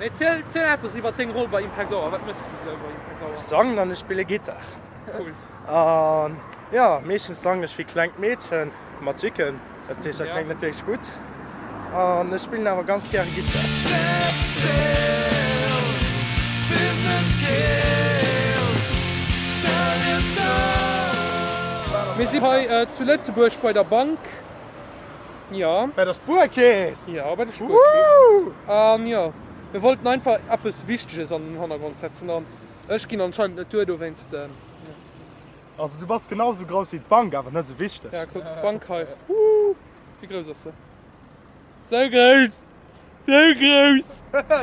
Nee, ziel, ziel eppes iwwer deng Roll bei Impact Hour. Wat mëss du sou bei Impact Hour? Ech sangen an ech spille Gittar. Cool. An jo, meeschtens sangen ech wéi klengt Meedchen mat Jicken. Dat heescht, dat Ja. kléngt net wierklech gutt. An ech spillen awer ganz gäre Gittar. Sex sells, business kills, sell your soul. Mir sinn hei zu Lëtzebuerg bei der Bank. Jo. Bei der Spuerkeess! Jo, bei der Spuerkeess. An jo, mir wollten einfach eppes Wichteges an den Hannergrond setzen an ech ginn anscheinend net duer, dowéinst. Also du bass genau esou grouss wéi d'Bank, awer net esou wichteg. Ja, kuck, d'Bank hei. Woo! Wéi grouss ass se? Sou grouss! Sou grouss!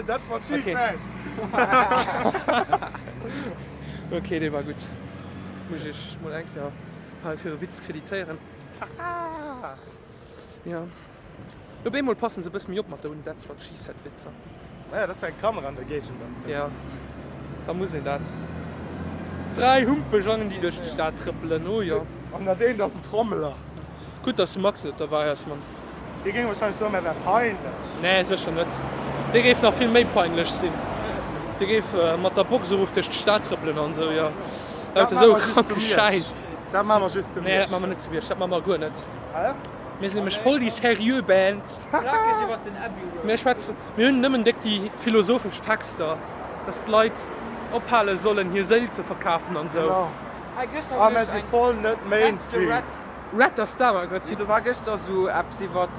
That's what she Okay. said! Ok, dee war gutt. Muss ech mol eng Kéier hei fir e Witz kreditéieren. Jo. Op eemol passen se e bësse méi op mat de That's what she said Witzer. Naja, dass du eng Kamera an der Géigend ass. Jo, da muss een dat. 3 Humpejangen déi duerch d'Stad trëppelen, oh jo. An dat eent ass en Trommeler. Gutt dass de Max net derbäi ass, Mann. Dee géing wahrscheinlech soen, mä wär peinlech. Nee, sécher net. Dee géif nach vill méi peinlech sinn. Dee géif mat der Box erof duerch d'Stad trëppelen an esou, jo. Dat Lauter esou maache mer just zu kranke Miersch. Schäiss. Dat maache mer just zu Nee, dat Miersch. maache mer net zu Miersch. Dat maache mer guer net. Hä? Mir sinn nämlech voll déi seriö Band. Mir schwätzen, mir hunn nëmmen déck déi philosophesch Texter, dass d'Leit ophale sollen hir Séil ze verkafen an esou. Genau. A mer si voll net Mainstream. Red ass da, wat si. Do war gëschter sou eppes iwwert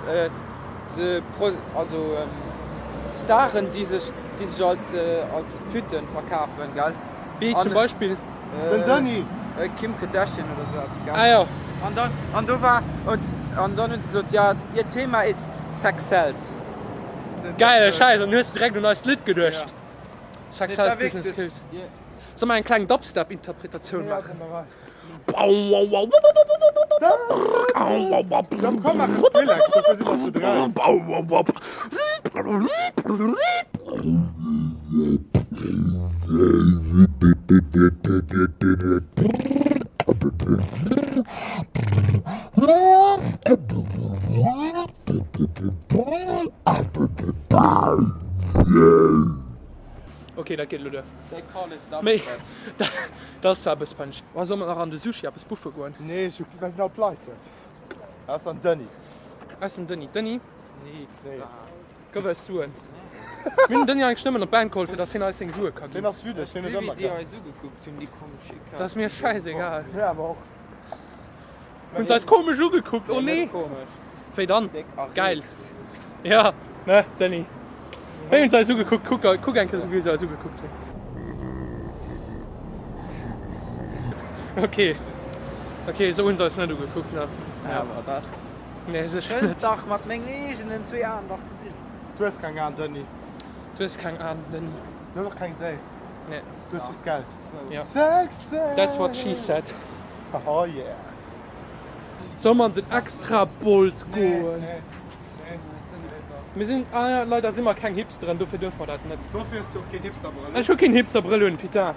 de Pro, also Staren déi sech, déi sech als, als Pütten verkafen, gell? Wéi zum Beispill? Den Dany! Kim Kardashian oder sou eppes, gell? Ah jo. An dann, an do war, und, an dann hunn se gesot, ja, ihr Thema ist Sex sells. Geile Schäiss, an du hues direkt un eist Lidd geduecht. Sex sells, Business kills. Soll mer eng kleng Dubstep-Interpretatioun maachen? Ok, dat geet elo duer. Méi. Dat ass zwar e bësse peinlech. Oh, solle mer nach an de Sushi eppes buffe goen? Nee, ech hu, mir sinn all pleite. Ausser den Denis. Ausser den Denis. Denis? Nee. Gëff eis Suen. Mir hunn den Denis eigentlech nëmmen op d'Band geholl, fir dass hien eis seng Sue ka Deen ginn. ass jüdesch, deen huet ëmmer Geld. Dat ass mir schäisegal. Mir awer och. Hunn se eis komesch ugekuckt, oh nee. Wéi dann? Geil. Ja, ne, Denis? Wéi hunn se eis ugekuckt? Kuck, kuck eng Kéier, wéi se eis ugekuckt hunn. Ok, ok, esou hunn se eis net ugekuckt, ne? Awer dach. Nee, sécher Ech net. dach mat mengen eegenen zwee Aen dach gesinn. Du hues keng Aen, Denis. Du hues keng Aen, Denis. Du hues och keng Séil. Nee. Du hues just Geld. Ja. Sex sells! That's what she said. Oh yeah. Soll mer an den Extrabolt goen? Mir sinn, ah ja, leider si mer keng Hipsteren, dofir duerfe mer dat net. Dofir hues du och keen Hipsterbrëll un. Ech hu keen Hipsterbrëll un, putain.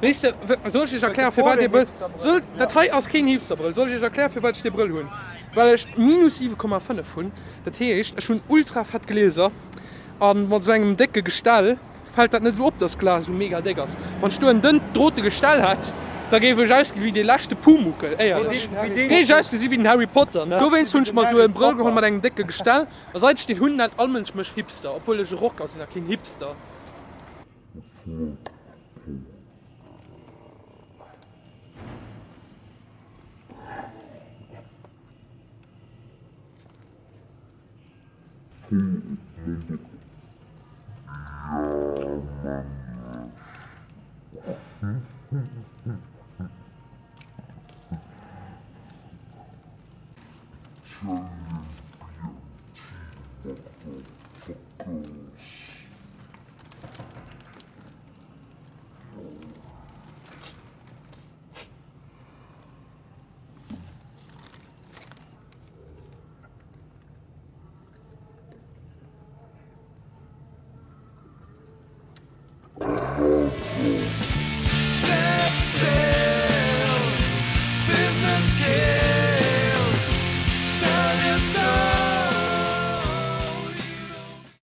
Weess de, soll ech iech erklären firwat dee Brëll, soll, dat hei ass keen Hipsterbrëll, soll ech iech erklären firwat ech dee Brëll hunn? Well ech minus 7,5 hunn, dat heescht ech hunn ultra fett Glieser a mat esou engem décke Gestell fält dat net esou op, dass d'Glas esou mega déck ass. Wann ech do en dënnt drote Gestell hätt, da géif ech ausgesi wéi dee leschte Pumuckl, éierlech. Géif ech ausgesi wéi den Harry Potter, ne? Dowéinst hunn ech mer esou e Brëll geholl mat engem décke Gestell. A seit ech deen hunn, nennt all Mënsch mech Hipster, obwuel ech e Rocker sinn a keen Hipster.